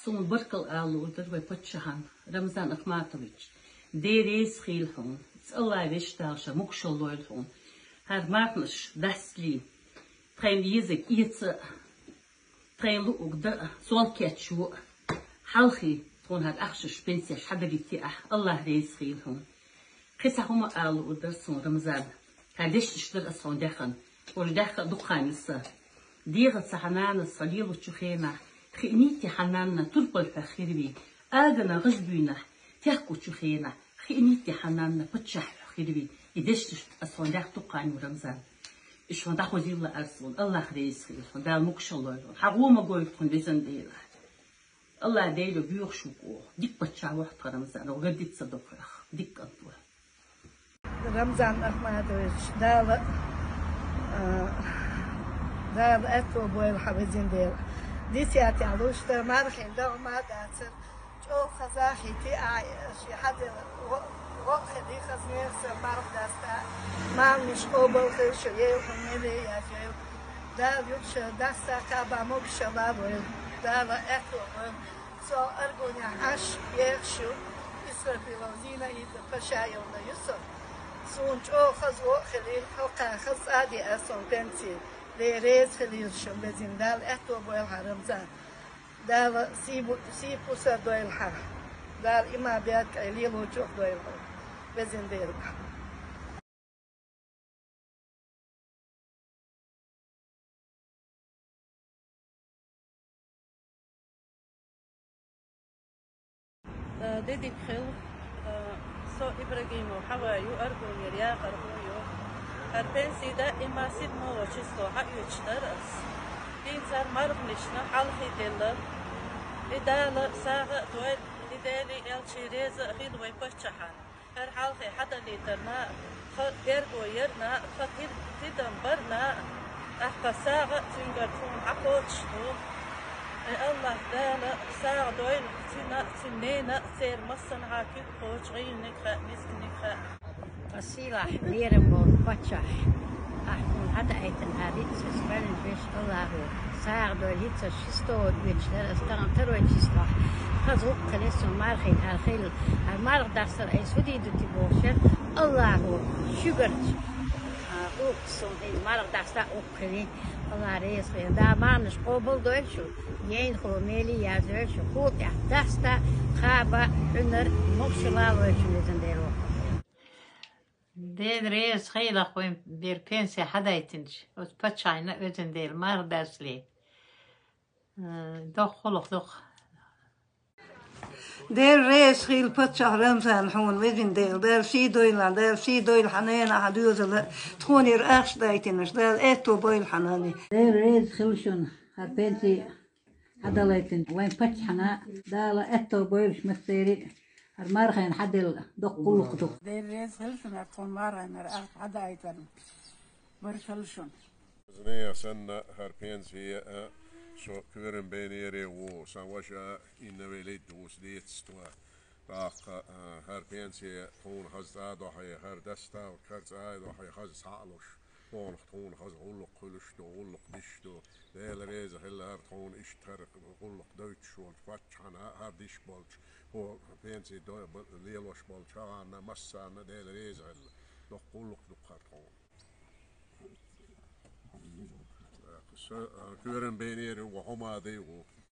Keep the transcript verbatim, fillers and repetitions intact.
Хьуна баркал ала луурдар вай паччахьан, Рамзан Ахматович. Дела реза хийла хьуна. Цу Аллах вешта Дала ша могашал лойла хьуна. ХӀара марханаш дасталий, тхайна езарг эца, тхайна луъург даа, сол кечйо. Хьалхий тхона хӀара ахчаш, пенсеш хьадалийта ахь, Аллах реза хийла хьуна. Кхин цхьа хӀума ала луурдар сона, Рамзан. ХӀара дешнаш дар ас хьуна даьхна. Уж даьхна дукха хан я са. ДегӀаца хьа нанас хьо лелача хенахь, хиънийта хьа нанна турпал хьох хир вий, агана гӀаж буйнахь текхача хенахь, хиънийта хьа нанна паччахь хьох хир вий. И дешнаш ас хьуна даьхна дукха хан я, Рамзан. Уж хьуна дӀахозийла ас хьуна, Аллах реза хийла хьуна, Дала могашал лойла хьуна. Хьа гӀо ма гойла тхона, везан Дела. Аллах Дела боьха шуга оха. Дика паччахь ва хьо тха, Рамзан, оха гӀаддита ца дохарах. Дика кӀант ва. Рамзан Ахматович, Дала, а, Дала аьттув бойла хьа, везан Дела. Дисятехь луш дар мархин дагӀма дацар. ЧӀогӀа хаза хӀиттий ахь ши хьаделла, гӀо-, гӀо а хилий хаза нехан са марха даста. Марханаш къобал хила шу, Дела хьуна мел яздойла. Дала юха даста кхаба могашал лойла. Дала аьттув бойла. Со Аргунехь Ӏаш, ехаш ю, Исрафилов Зинаида Пашаевна ю со. Суна чӀогӀа хаза гӀо а хилийла, хӀокхарна хаза цӀа а диа сона пенси. Дела реза хилийла шун, везан Дала, аьттув бойла хьа, Рамзан. Дала сий бу-, сий пусар дойла хьа. Дала иман, беркат лелочух дойла хьо, везан Дела. Э, де дика хийла, э, со Ибрагимова Хьава ю, Аргунера яккхар хӀу ю. ХӀара пенси даима седьмого число хьаоьцуш дар ас. ХӀинца хӀара марханашна хьалхе делла. И Дала сагӀа а дойла, и Дела, элча реза а хийла вай паччахьан. ХӀара хьалхе хьадалийтарна, тха герго ярна, тха тир-, тидам барна, тӀаккха сагӀа а цуьнгара тхуна хьакхочуш ду. Ай Аллах Дала сагӀа дойла цунна а, цуьнан ненна а, церан массанхьа куьг кхочу гӀийлениг а, мискиниг а. Ткъа сийлахь, лерам болу паччахь, ахь тхуна хьадаийтина хӀара ницкъ, ас баьллачу вешан Аллахо сагӀа дойла, хӀинца ши сто оьцуш дара ас тахана второй числохь. Хаза гӀуллакх хилира суна мархина, хӀара хилла, хӀара марха дастар айса хӀу дийр ду те бохуш яра, Аллахо шуьгарчу, а, гӀуллакхца суна хӀинца марха даста а гӀуллакх хилий. Аллах реза хилла. Дала марханаш къобал дойла шун, яйнахо мелий яздойла шун, хӀула тӀехь даста, кхаба, хьуьнар, могашалла лойла шун, везан Дела. Дела реза хийла хьуна, вайн бер пенси хьадайтинчу оцу паччахьна, везан Дела, марха дастале. Э, доккха гӀуллакх ду-кх. Дела реза хийла паччахь Рамзан хьуна, везан Дела. Дала сий дойла, Дала сий дойла хьан ненан, хьан доьзалан, тхуна ахча дайтинарш, Дала аьттув бойла хьан нанна. Дела реза хийла шуна, хӀара пенси хьадалийтина вайн паччахьна, Дала аьттув бойла шун массеран а, хӀара мархина хьаделла доккха гӀуллакх ду. Дела реза хийла шуна, хӀара тхуна мархина ахча хьадаийтарна. Баркалла шуна. Зне санна хӀара пенси а, со куьйранна бен ере ву, сан ваша инвалид ву, с детства. ТӀаккха, а, хӀара пенси тхуна хаза цӀа а дохьий, хӀара даста, хӀара цӀа а дохьий, хаза схьа а луш, тхуна, тхуна хаза гӀуллакх хуьлуш ду, гӀуллакх диш ду. Дела реза хилла хӀара тхуна иштта хӀара гӀуллакх дойтуш волчу паччахьна, хӀара диш болчу, хӀо пенси до-, б-, лелош болчу хӀаранна, массарна Дела реза хилла. Доккха гӀуллакх ду-кх хӀара тхуна. Со, а, куьйранна бен ере ву, хӀума дай ву.